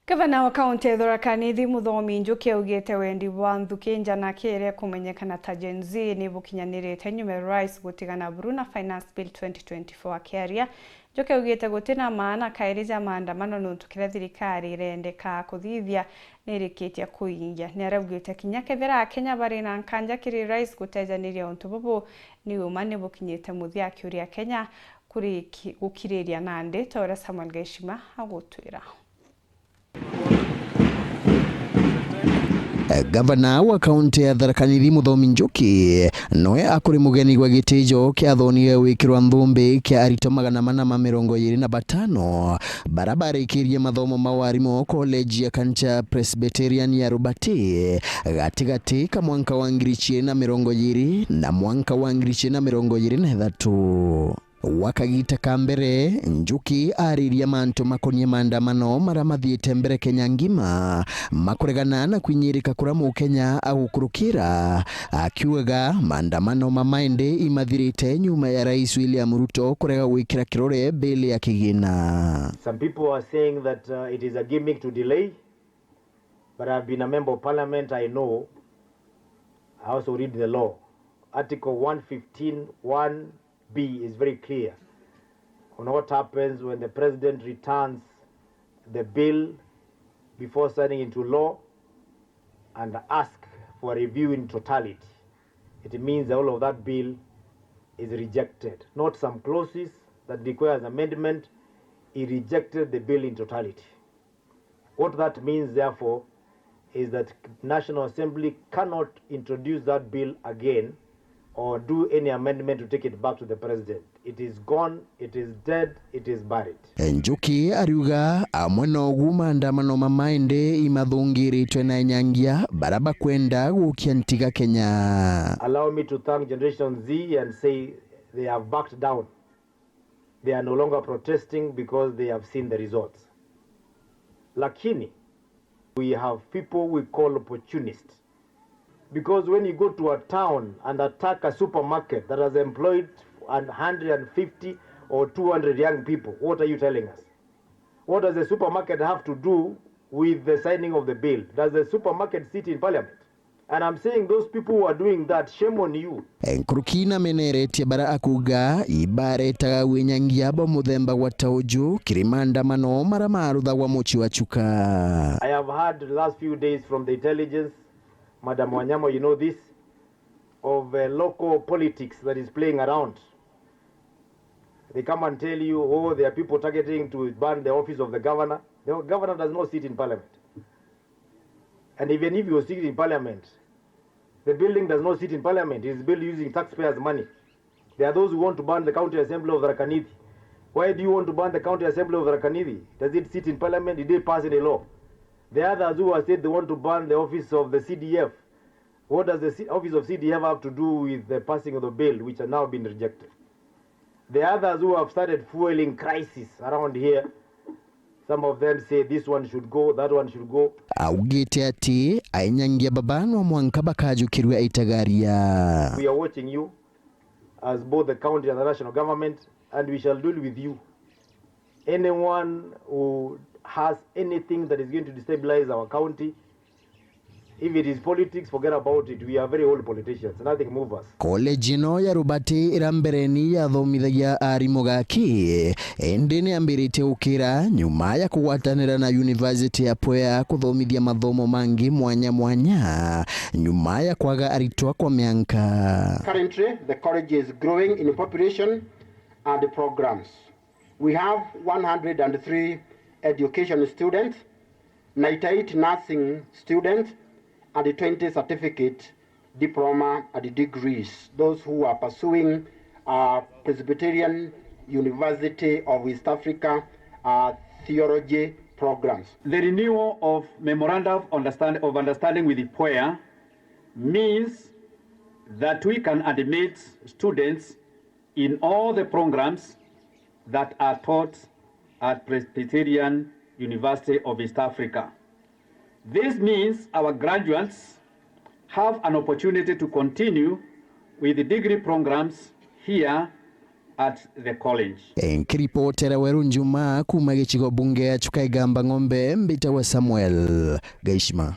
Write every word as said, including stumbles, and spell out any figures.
Gavana wa kaunti ya Tharaka Nithi Muthomi Njuki augite wendi bwa nthuki nja na kiere kumenyekana ta Gen Z ni bukinyanirite nyuma ya Rais gutigana buru na Finance Bill twenty twenty-four. Akiaria, Njuki augite gutina maana kairi ja maandamano nontu kiria thirikari irendeka kuthithia ni irikitie kuingia. Ni araugite kinya kethira Akenya bari na nkanja kiri Rais gutejaniria untu bubu, ni uma ni bukinyite muthia, akiuria Akenya kuriki-, gukiriria nandi, ta uria Samuel Gaishima agutwira. Gavana wa kaunti ya Tharaka Nithi Muthomi Njuki noe akuri mugeni gwa gitijo kia athoni gia gwikirwa nthumbi kia aritwa magana mana ma mirongo iri na batano bara barikirie mathomo ma warimu college ya Kancha Presbyterian ya Rubati gatigati ka mwanka wa ngiri ciiri na mirongo iri na mwanka wa ngiri ciiri na mirongo iri na ithatu. Gwa kagita ka mbere, Njuki aariria mantu makonie maandamano maria mathiite mbere Kenya ngima, makuregana na kwinyirika kuria Mukenya agukurukira, akiugaga maandamano mama indi imathirite nyuma ya Rais William Ruto kurega gwikira kirore bill ya kigina. Some people are saying that, uh, it is a gimmick to delay, but I've been a member of parliament, I know, I also read the law. Article one fifteen one B is very clear on what happens when the president returns the bill before signing into law and ask for a review in totality. It means the whole of that bill is rejected, not some clauses that requires amendment. He rejected the bill in totality. What that means, therefore, is that National Assembly cannot introduce that bill again or do any amendment to take it back to the president. It is gone, it is dead, it is buried. Njuki ariuga amwe nogu maandamano mama indi imathungiritwe na enyangia bara bakwenda gukia ntiga Kenya. Allow me to thank Generation Z and say they have backed down. They are no longer protesting because they have seen the results. Lakini, we have people we call opportunists. Because when you go to a town and attack a supermarket that has employed a hundred and fifty or two hundred young people, what are you telling us? What does the supermarket have to do with the signing of the bill? Does the supermarket sit in parliament? And I'm saying those people who are doing that, shame on you. Nkuruki nameneretie bara akuuga ibaretaga winyangia bwa muthemba gwa ta uju kiri maandamano mara maruthagwa mucii wa Chuka. I have heard the last few days from the intelligence, Madam Wanyama, you know this, of, uh, local politics that is playing around. They come and tell you, "Oh, there are people targeting to burn the office of the governor." The governor does not sit in parliament. And even if you sit in parliament, the building does not sit in parliament. It is built using taxpayers' money. There are those who want to burn the County Assembly of Tharaka Nithi. Why do you want to burn the County Assembly of Tharaka Nithi? Does it sit in parliament? Did they pass any law? There are others who have said they want to burn the office of the C D F. What does the C-, office of C D F have to do with the passing of the bill, which has now been rejected? The others who have started fueling crisis around here, some of them say this one should go, that one should go. Augite ati ainyangia baba no mwanka bakajukirua itagaria. We are watching you as both the county and the national government, and we shall deal with you. Anyone who has anything that is going to destabilize our county, if it is politics, forget about it. We are very old politicians. Nothing move us. College ino ya Rubati ira mbereni yathomithagia arimu gaki, indi ni ambiritie gukira nyuma ya kugwatanira na University ya Pwea kuthomithia mathomo mangi mwanya mwanya, nyuma ya kwaga aritwa kwa mianka. Currently, the college is growing in population and programs. We have one hundred and three education students, ninety-eight nursing students, and twenty certificate, diploma, and degrees. Those who are pursuing, uh, Presbyterian University of East Africa, uh, theology programs. The renewal of memorandum of understand-, of understanding with Pwea means that we can admit students in all the programs that are taught at Presbyterian University of East Africa. This means our graduates have an opportunity to continue with the degree programs here at the college. Nkiripotera Weru Njuma kuuma gicigo bunge ya Chuka Igamba Ng'ombe, mbitagwa Samuel Gaishima.